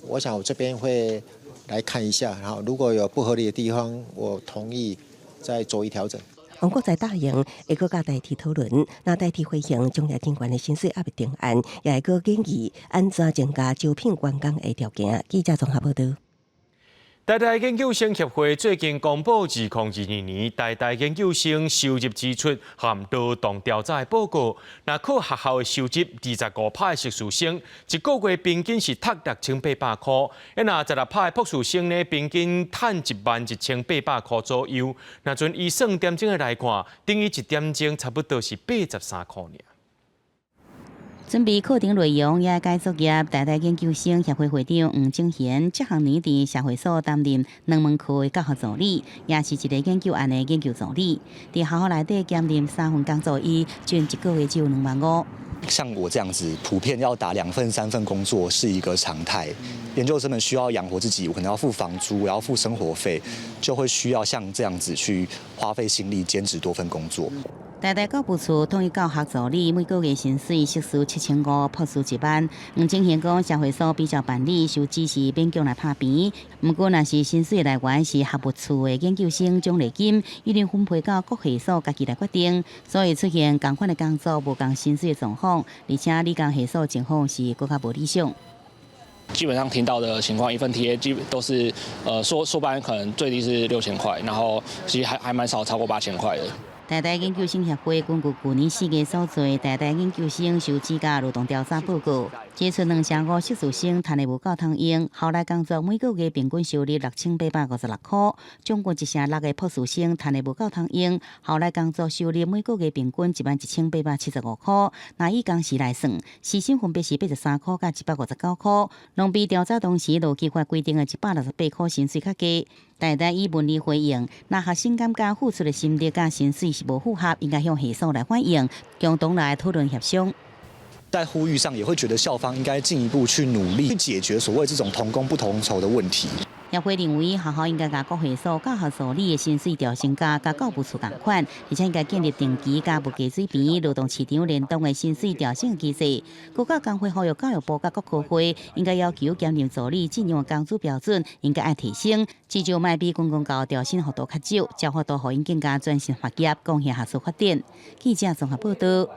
我想我這邊會來看一下，然後如果有不合理的地方，我同意再做一調整。王國材答應會閣佮台鐵討論，若台鐵回應從業人員的薪水猶未定案，也會閣建議按怎增加招聘員工的條件。記者綜合報道。台大研究生協會最近公布2022年台大研究生收入支出和勞動調查的報告，若靠學校的收入25趴的碩士生，一個月平均是趁6800箍；若16趴的博士生呢，平均趁11,800箍左右。若陣以算點鐘的來看，等於一點鐘差不多是83箍爾。準備課程內容也改作業，台大研究生協會會長黃正賢這項年佇社會所擔任兩門課的教學助理，也是一个研究案的研究助理。佇學校內底兼任三份工作，伊賺一個月只有2萬5。像我這樣子，普遍要打兩份、三份工作是一個常態。研究生們需要養活自己，我可能要付房租，我要付生活費，就會需要像這樣子去花費心力兼職多份工作。台大教務處統一教學助理每個月薪水碩士7500，博士1萬。黃正賢講，社會所比照辦理，收支是勉強來拍平。毋過，若是薪水來源是學務處的研究生獎勵金，已經分配到各系所家己來決定，所以出現仝款的工作無仝薪水的狀況，而且理工系所情況是閣較無理想。基本上聽到的情況，一份 TA 基本都是，碩班可能最低是6000塊，然後其實還蠻少超過8000塊的。台大研究生協會根據去年4月所做台大研究生收支佮勞動調查報告，指出25%碩士生趁的無夠通用，校內工作每個月平均收入6856箍，將近16%的博士生趁的無夠通用，校內工作收入每個月平均11,875箍。若以工時來算，時薪分別是83箍佮159箍，攏比調查當時勞基法規定的168箍薪水較低。台大以文字回應，若學生感覺付出的心力佮薪水是無符合，應該向系所來反映，共同來討論協商。在呼籲上，也會覺得校方應該進一步去努力去解決所謂這種同工不同酬的問題。協會認為學校應該共國會所教學助理的薪水調升價，佮教務處仝款，而且應該建立定期佮物價水平、勞動市場聯動的薪水調整機制。國教工會呼籲教育部佮國科會應該要求兼任助理進入工資標準應該愛提升，至少莫比軍公教調薪幅度較少，才有法度予𪜶更加專心學業，貢獻學術發展。記者綜合報道。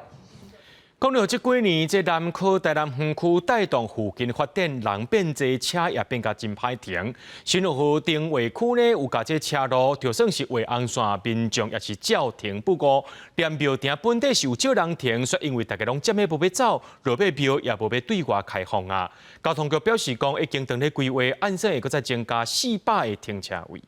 講到這幾年，這南科台南園區帶動附近發展，人變濟，車也變甲真歹停。新河定位區呢，有共這車路，就算是畫紅線，民眾也是照停不誤。連廟埕本底是有少人停，卻因為大家攏占咧無欲走，落尾廟也無欲對外開放啊。交通局表示講，已經當咧規劃，按算會閣再增加400個停車位。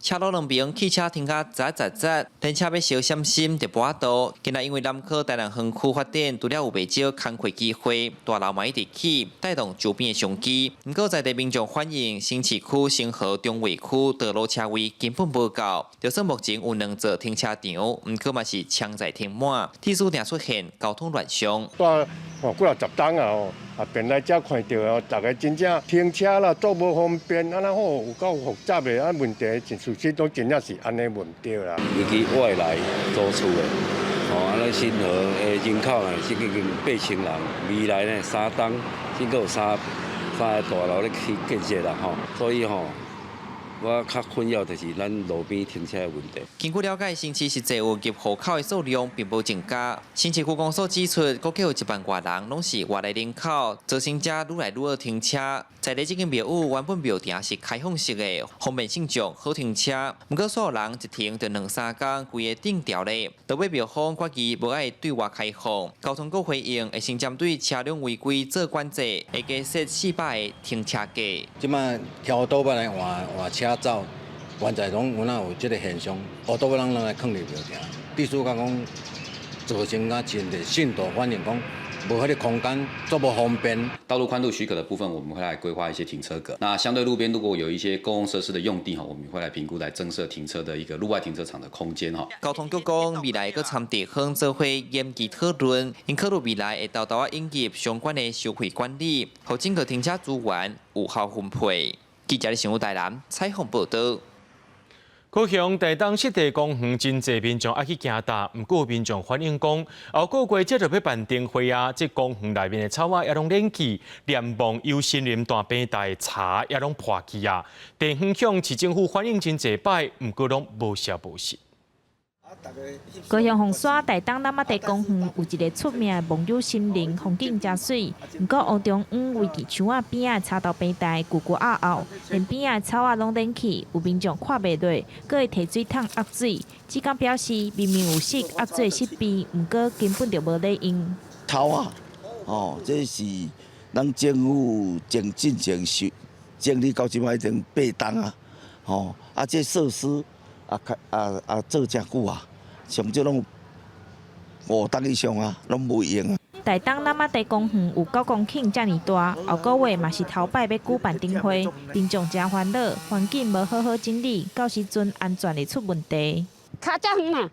車路兩邊汽車停甲擠擠擠，連車欲相閃身就無法度。今仔因為南科台南園區發展，除了有袂少工課機會，大樓嘛一直起，帶動周邊的商機。毋過在地民眾反映，新市區、新河、中衛區道路車位根本無夠，就算目前有兩座停車場，毋過嘛是槍載停滿，鐵事定出現交通亂象。帶哦幾若十冬啊吼，啊便來遮看著哦，逐个真正停車啦，足無方便，按呢吼有夠複雜的啊問題，事實都真正是按呢問題啦。尤其外來租厝的，吼，按呢新河的人口呢，已經8000人，未來呢3冬，閣有三個大樓咧去建設啦，吼，所以吼，我較困擾就是咱路邊停車的問題。根據了解，新市實際有入戶口的數量並無增加。新市區公所指出，估計有1萬外人攏是外來人口，造成遮愈來愈愛停車。在咧這間廟宇原本廟埕是開放式的，方便信眾好停車。毋過所有人一停就兩三工，規个頂掉咧。到尾廟方決議無愛對外開放。交通局回應會先針對車輛違規做管制，會加設400個停車格。這擺跳倒擺來換換車走，現在攏有哪有這個現象？烏倒擺人攏來囥佇廟埕，必須講講造成啊真濟信徒反映講無彼個空間，足無方便。道路寬度許可的部分，我們會來規劃一些停車格。那相對路邊如果有一些公共設施的用地哈，我們會來評估來增設停車的一個路外停車場的空間哈。交通局講，未來閣參地方做伙研究討論，𪜶考慮未來會沓沓仔引入相關的收費管理，予整個停車資源有效分配。記者新聞台南採訪報道。高雄台東濕地公園真濟民眾愛去行踏，毋過民眾反映講，後個月這就欲辦燈會啊，這公園內面的草仔也攏爛去，連忘憂森林大平台柴也攏破去啊。地方向市政府反映真濟擺，毋過攏無消無息。高雄鳳山台東那瑪地公園有一个出名的忘憂森林，風景誠媠。毋過湖中央圍起樹仔邊仔柴頭平台舊舊漚漚，連邊仔的草仔攏爛去，有民眾看袂落，閣會提水桶壓水。志剛表示，明明有設壓水設備，毋過根本就無咧用。草仔，哦，這是咱政府前進前修整理到這擺已經8冬啊，吼，啊，這設施啊，啊啊做誠久啊。上少攏5冬以上啊，攏無用啊。台東那瑪地公園有9公頃遮爾大，後個月嘛是頭擺欲舉辦燈會，民眾誠煩惱，環境無好好整理，到時陣安全會出問題。跤遮遠啊，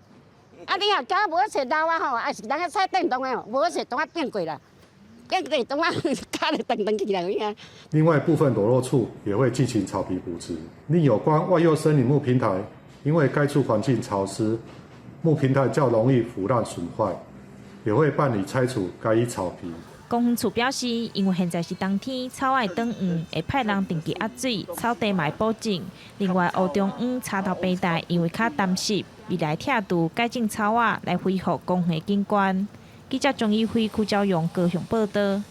啊你若跤無踅老啊吼，啊是人家踩電動的，無踅當啊變過啦，變過當啊跤就長長起來有影。另外部分裸露處也會進行草皮補植。另有關外宥森林木平台，因為該處環境潮濕。木平台較容易腐爛損壞，也會辦理拆除該一草皮。公園處表示，因為現在是冬天，草愛長黃，會派人定期壓水，草地嘛會補種。另外，湖中央柴頭平台因為較澹濕，未來拆除改種草仔來恢復公園景觀。記者鍾以輝、邱昭勇高雄報道。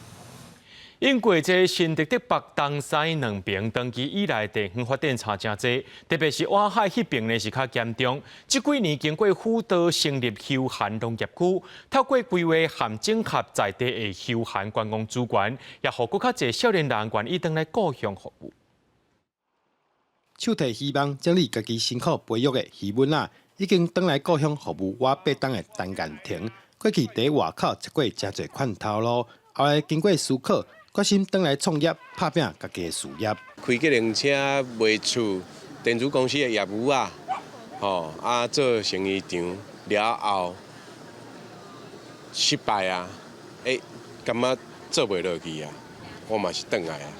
英國這新竹竹北東西兩邊長期以來地方發展差誠濟，特別是外海彼邊呢是較嚴重。這幾年經過輔導成立休閒農業區，透過規劃和整合在地的休閒觀光資源，也予閣較濟少年人願意轉來故鄉服務。手提希望整理家己辛苦培育的魚塭仔，已經轉來故鄉服務倚8冬的陳彥廷，過去佇外口食過誠濟款頭路，後來經過思考，決心轉來創業，拍拚家己的事業。開計程車賣厝，電子公司的業務啊，吼啊做生意場了後失敗啊，欸，感覺做袂落去啊，我嘛是轉來啊，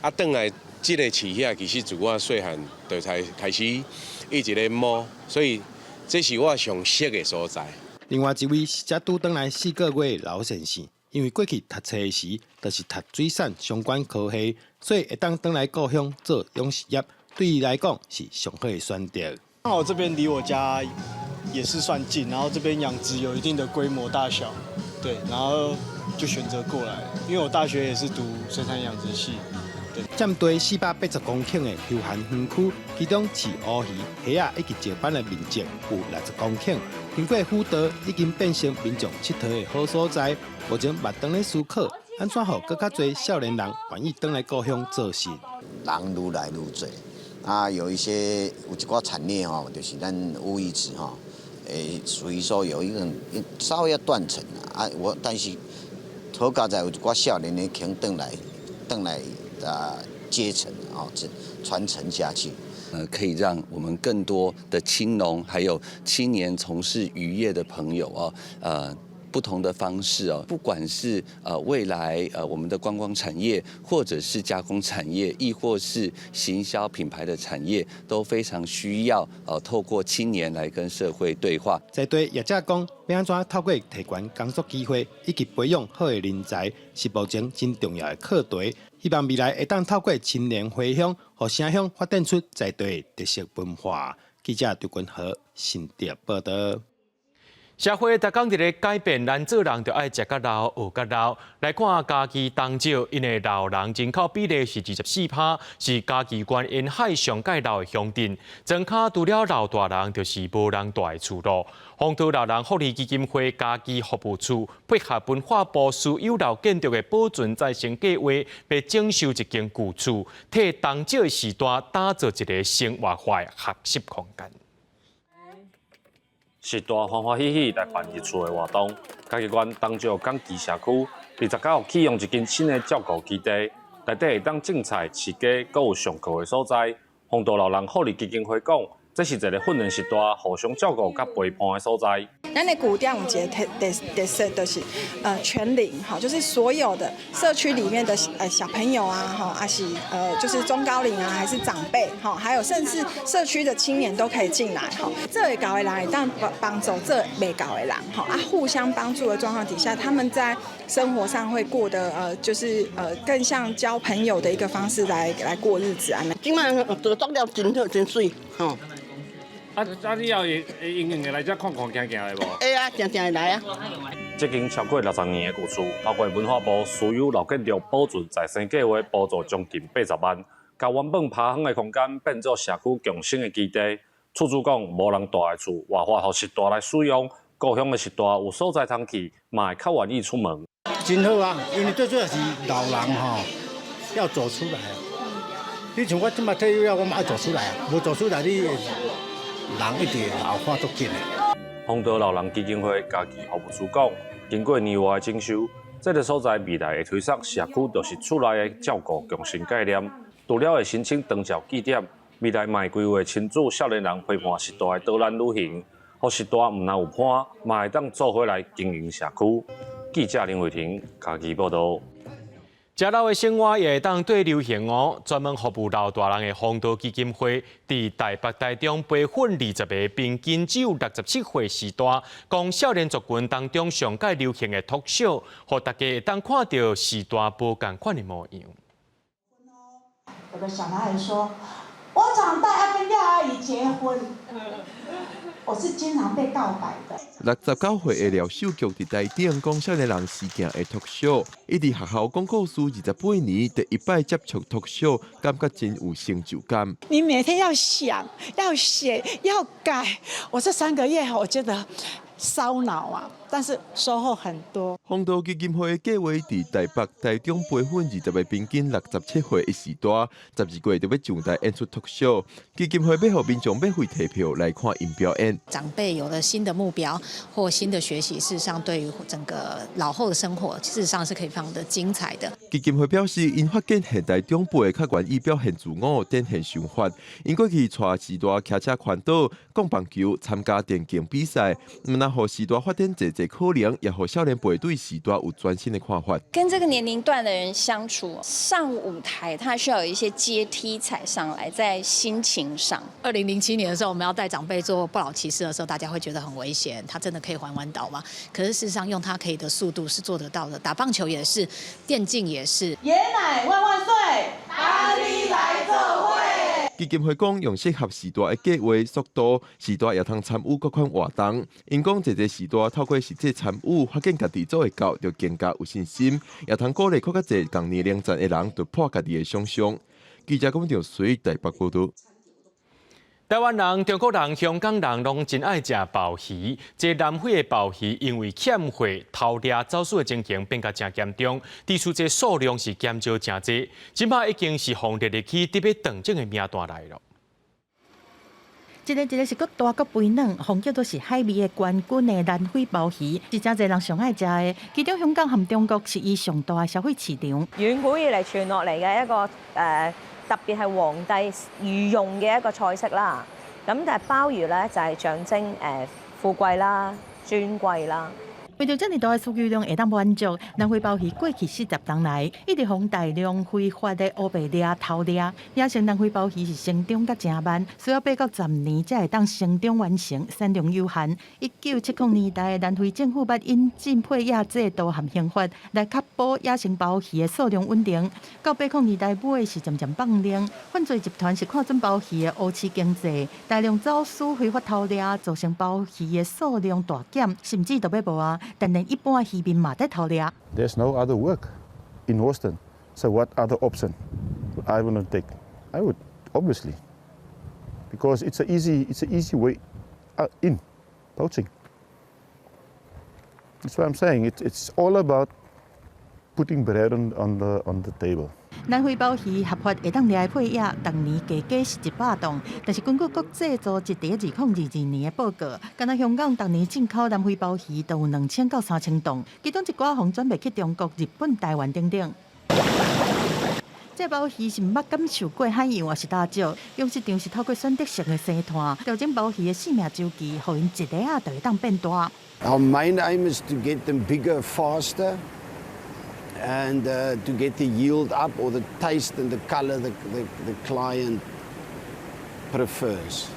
啊轉來這个飼遐其實自我細漢就才開始一直咧摸，所以這是我上熟的所在。另外一位是才拄轉來4個月的老先生，因為過去讀冊時就是讀水產相關科系，所以會當轉來故鄉做養殖業，對伊來講是上好的選擇。剛好這邊離我家也是算近，然後這邊養殖有一定的規模大小，對，然後就選擇過來，因為我大學也是讀水產養殖系。佔地480公頃的休閒園區，其中飼烏魚、蝦仔以及石斑的面積有60公頃。經過輔導，已經變成民眾𨑨迌的好所在。目前嘛當咧思考，按怎予閣較濟少年人願意轉來故鄉做事。人愈來愈濟，啊，有一些有一寡產業吼，就是咱烏魚子吼，屬於說有一個稍微要斷層啊。我但是好佳哉有一寡少年的肯轉來，轉來啊接承啊，這傳承下去。可以讓我們更多的青農，還有青年從事漁業的朋友哦，不同的方式哦，不管是未來我們的觀光產業，或者是加工產業，亦或是行銷品牌的產業，都非常需要透過青年來跟社會對話。在地業者講，欲按怎透過提懸工作機會以及培養好的人才，是目前真重要的課題。希望未來會當透過青年回鄉，予城鄉發展出在地的特色文化。記者劉君和新竹報道。社會逐工佇咧改變，咱做人就愛食較老，學較老。來看嘉義東石，𪜶的老人人口比例是24%，是嘉義縣沿海上蓋老的鄉鎮。莊跤除了老大人，就是無人蹛的厝囉。風濤老人福利基金會嘉義服務處配合文化部私有老建築的保存再生計畫，欲整修一間舊厝，替東石的序大打造一个生活化的學習空間。序大歡歡喜喜來辦入厝的活動，嘉義縣東石港岐社區29號啟用一間新的照顧基地，內底會當種菜、飼雞，閣有上課的所在。風濤老人福利基金會講，這是一个訓練序大互相照顧佮陪伴的所在。咱的舊店有一个特色，就是全齡哈，就是所有的社區裡面的小朋友啊，哈，還是就是中高齡啊，還是長輩哈，還有甚至社區的青年都可以進來哈。做會到的人會當幫助做袂到的人哈，啊，互相幫助的狀況底下，他們在生活上會過得就是更像交朋友的一個方式來過日子啊。這擺做作了真好真媠吼。啊啊！你以後會會閒閒來遮看看行行的無？會啊，定定會來啊。這間超過60年的舊厝，透過文化部私有老建築保存再生計畫補助將近80萬，共原本拋荒的空間變做社區共生的基地。厝主講，無人蹛的厝，活化予序大來使用，故鄉的序大有所在通去，嘛會較願意出門。真好啊，因為最主要是老人吼要走出來啊。你像我這擺退休了，我嘛愛走出來啊，無走出來你人一直老化足緊的。風濤老人基金會嘉義服務處講，經過年外的整修，這个所在未來會推捒社區就是厝內的照顧共生概念。除了會申請長照據點，未來嘛會規劃親子少年人陪伴序大的導覽旅行，予序大毋但有伴，嘛會當做伙來經營社區。記者林慧婷嘉義報道。食老的生活也會當綴流行哦。專門服務老大人的風濤基金會，佇台北、台中培訓20個平均只有67歲序大，講少年族群當中上蓋流行的 talk show，予大家會當看著序大無仝款的模樣。有個小男孩說：我長大要跟廖阿姨結婚。我是經常被告白的。69歲的廖秀菊佇台頂講少年人時行的 talk show，伊佇學校講故事28年，第一擺接觸 talk show，感覺真有成就感。你每天要想、要寫、要改，我這3個月我覺得燒腦啊，但是收穫很多。風濤基金會計劃佇台北、台中培訓20個平均67歲的序大，12月就欲上台演出 talk show。基金會欲予民眾免費提票來看𪜶表演。長輩有了新的目標或新的學習，事實上對於整個老後的生活，事實上是可以非常的精彩的。基金會表示，𪜶發現現代長輩較願意表現自我、展現想法。𪜶過去帶序大騎車環島、講棒球、參加電競比賽，毋但予序大發展濟濟濟可能，也予少年輩對時代有全新的看法。跟這個年齡段的人相處，上舞台他需要有一些階梯踩上來，在心情上。2007年的時候，我們要帶長輩做不老騎士的時候，大家會覺得很危險，他真的可以環灣島嗎？可是事實上，用他可以的速度是做得到的。打棒球也是，電競也是。爺奶萬萬歲，大力來做會。基金會講，用適合時代的計畫速度，時代也通參與各款活動。𪜶講，濟濟時代透過實際參與，發現家己做會到，就更加有信心，也通鼓勵閣較濟仝年齡層的人突破家己的想像。記者龚長水台北報導。台灣人、中國人、香港人攏真愛食鮑魚。這南非的鮑魚因為欠貨、偷掠、走私的情形變甲誠嚴重，致使這數量是減少誠濟。這擺已經是予列入去得欲斷種的名單內囉。一个一个是閣大閣肥嫩，予叫做是海味的冠軍的南非鮑魚，是誠濟人上愛食的。其中香港和中國是伊上大的消費市場。遠古以嚟傳落嚟嘅一個特別係皇帝御用嘅一個菜式啦。咁但係鮑魚咧就係象徵富貴啦、尊貴啦。為著遮爾大的需求量會當滿足，南非鮑魚過去40冬來一直予大量非法的烏白掠偷掠，野生南非鮑魚是成長甲誠慢，需要8到10年才會當成長完成，產量有限。1970年代，南非政府捌引進配額制度和刑罰來確保野生鮑魚的數量穩定。到80年代尾是漸漸放任，犯罪集團是看準鮑魚的烏市經濟，大量走私非法偷掠，造成鮑魚的數量大減，甚至都欲無啊！但連一般漁民嘛佇偷掠。 There's no other work in Hawston, so what other option I wouldn't take? I would obviously, because it's an easy way in poaching. That's what I'm saying. It's all about putting bread on the table. 南非鮑魚合法會當掠的配額，逐年加加是100噸，但是根據國際組織佇2022年的報告，干焦香港逐年進口南非鮑魚都有2000到3000噸，其中一寡予轉賣去中國、日本、台灣等等。這鮑魚是毋捌感受過海洋，抑是大石，養殖場是透過選擇性的生湠，調整鮑魚的生命週期，予𪜶一下仔就會當變大。 Our main aim is to get them bigger faster and to get the yield up or the taste and the color the client prefers.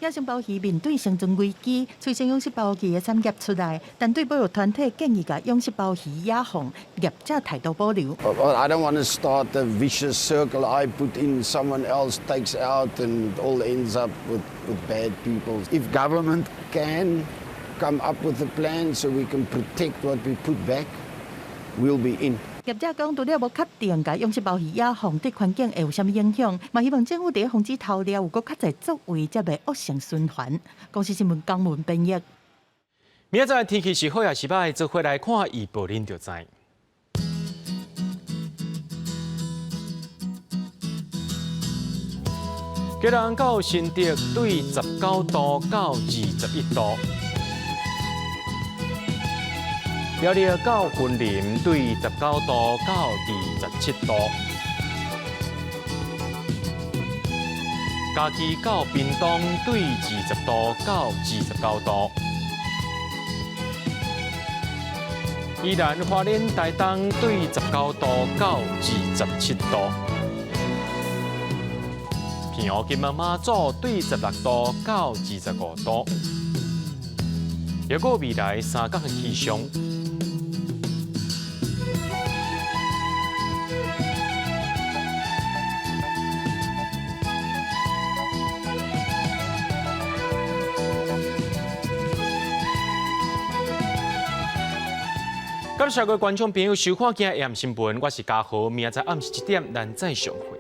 野生鮑魚面對生存危機，催生養殖鮑魚的產業出來，但對保育團體建議共養殖鮑魚野放，業者態度保留。 I don't want to start a vicious circle. I put in, someone else takes out, and it all ends up with bad people. If government can come up with a plan so we can protect what we put back, we'll be in. 業者講，除了無確定共養殖鮑魚野放對環境會有啥物影響，嘛希望政府佇防止偷獵有閣較濟作為，才袂惡性循環。公視新聞江文編譯。明仔載天氣是好抑是䆀，做伙來看預報，恁就知。基隆到新竹對19度到21度。苗栗到雲林對19度到27度，嘉義到屏東對20度到29度，宜蘭花蓮台東對19度到27度，澎湖金門馬祖對16度到25度，抑閣未來3工的氣象。感謝各位觀眾朋友收看今日新聞，我是嘉豪，明仔載暗時7點，咱再相會。